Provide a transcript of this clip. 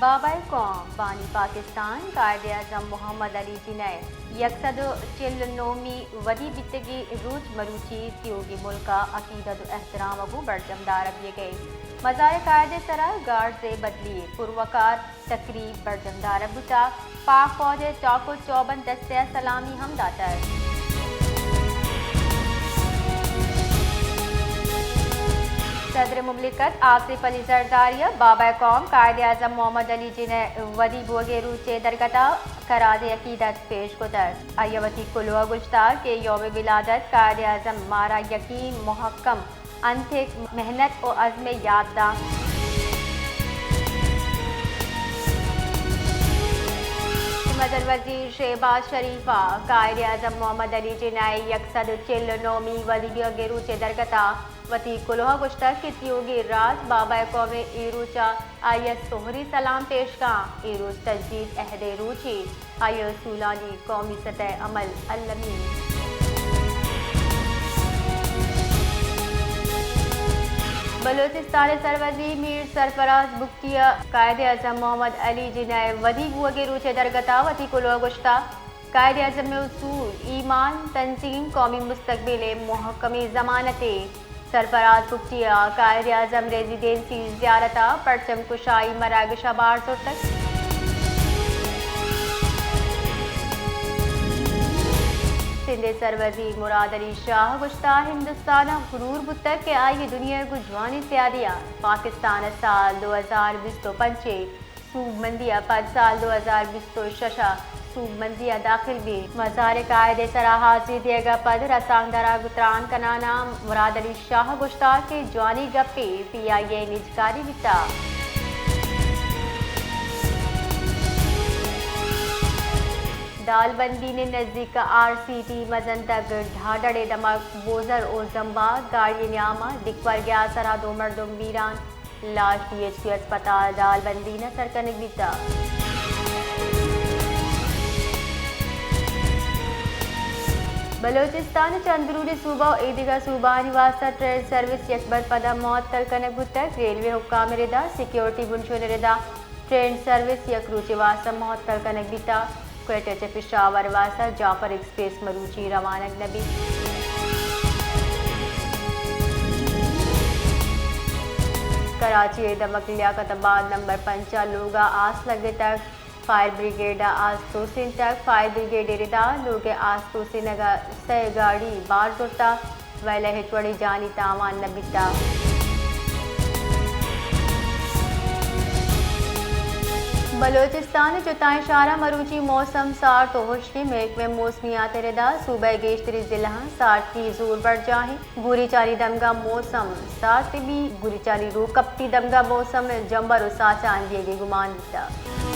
بابائے قوم، بانی پاکستان، قائد اعظم محمد علی جناح ءِ یک سد ءُ چل ءُ نومی ودی بیتگیں روچ مروچی تیوگیں ملک ءَ عقیدت ءُ احترام ءَ گوں برجم دارگ بیگ ءَ۔ مزار قائد ءِ سرا گارڈز ءِ بدلی ءَ پروقار تقریب برجم دارگ بوتگ۔ پاک فوج ءِ چاک ءُ چوبند دستے ءَ سلامی ہم داتگ۔ صدر مملکت آصف علی زرداری ءَ بابائے قوم قائد اعظم محمد علی جناح ءِ ودی بوگ ءِ روچ ءِ درگت ءَ خراج عقیدت پیش کتگ۔ آئی ءَ وتی کلوہ ءَ گوشتگ کہ یوم ولادت قائد اعظم مارا یقین، محکم انت کہ محنت ءُ عزم ءِ یات داں۔ مزن وزیر شہباز شریف ءَ قائد اعظم محمد علی جناح ءِ یک سد ءُ چل ءُ نومی ودی بوگ ءِ روچ ءِ درگت ءَ وتی کلوہ ءَ گوشتگ کہ تیوگیں راج بابائے قوم ءَ اے روچ ءَ آئی ءَ سہری سلام پیش کاں۔ اے روچ تجدید عہد ءِ روچے، آئی ءِ اصولانی قومی سطح ءِ عمل المی۔ بلوچستان ءِ سروزیر میر سرفراز بگٹی ءَ قائد اعظم محمد علی جناح ءِ ودی بوگ ءِ روچ ءِ درگت ءَ وتی کلوہ ءَ گوشتگ۔ قائد اعظم ءِ اصول، ایمان، تنظیم، قومی مستقبل ءِ محکمیں ضمانتے۔ سرفراز بگٹی ءَ قائد اعظم ریزیڈنسی زیارت ءَ پرچم کشائی مراگش ءَ بار زرتگ۔ سندھ ءِ سروزیر مراد علی شاہ ءَ گوشتگ، ہندوستان ءَ غرور بوتگ کہ آئی ءَ دنیا ءَ گوں جوانیں سیادی ءَ پاکستان ءَ سال دو ہزار بیست ءُ پنچ ءِ سوبمندی ءَ پد سال دو ہزار بیست ءُ شش ءَ سوبمندی ءَ داخل بیت۔ مزار قائد ءِ سرا حاضری دیگ ءَ پد رسانکدراں گوں تران کنان ءَ مراد علی شاہ ءَ گوشتگ کہ جوانیں گپے، پی آئی اے ءِ نجکاری بیتگ۔ دالبندین ءِ نزیک آر سی ٹی مزنتگ ڈھاڈڑ ءِ دمگ بوزر ءُ زمبا گاڑی ءِ نیام ءَ ڈکور گیس ءَ را دو مردم میران۔ لاش پی ایچ کیو ہسپتال دالبندین ءَ سر کنگ بیتگ۔ بلوچستان ءِ چندرود ءِ صوبہ ءُ ایدگہ صوبہانی واستہ ٹرین سروس یک برپدا معطل کنگ بوتگ۔ ریلوے حکام ءِ ردا سیکیورٹی بنشون ءِ ردا ٹرین سروس یک روچے واستہ معطل کنگ بیتگ۔ کوئٹہ چہ پشاور واستہ جعفر ایکسپریس مروچی روانگ نہ بیت۔ کراچی ءِ دمگ لیاقت آباد نمبر پنچ ءَ لوگ ءَ آس لگتگ، فائر بریگیڈ ءَ آس توسینتگ۔ فائر بریگیڈ ءِ ردا لوگ ءِ آس توسینگ ءَ سئے گاڑی بار زرتگ۔ ویل ءَ ہچ وڑیں جانی تاوان نہ بیتگ۔ بلوچستان ءِ جتائیں شہراں مروچی موسم سارت ءُ ہشکیں۔ محکمہ موسمیات ءِ ردا صوبہ ءِ گیشتریں ضلعاں سارتی زور برجاہ اِنت۔ گوریچانی دمگ ءَ موسم سارت بیت۔ گوریچانی روکپتی دمگ ءَ موسم جمبر ءُ ساچان بیگ ءِ گمان بیتگ۔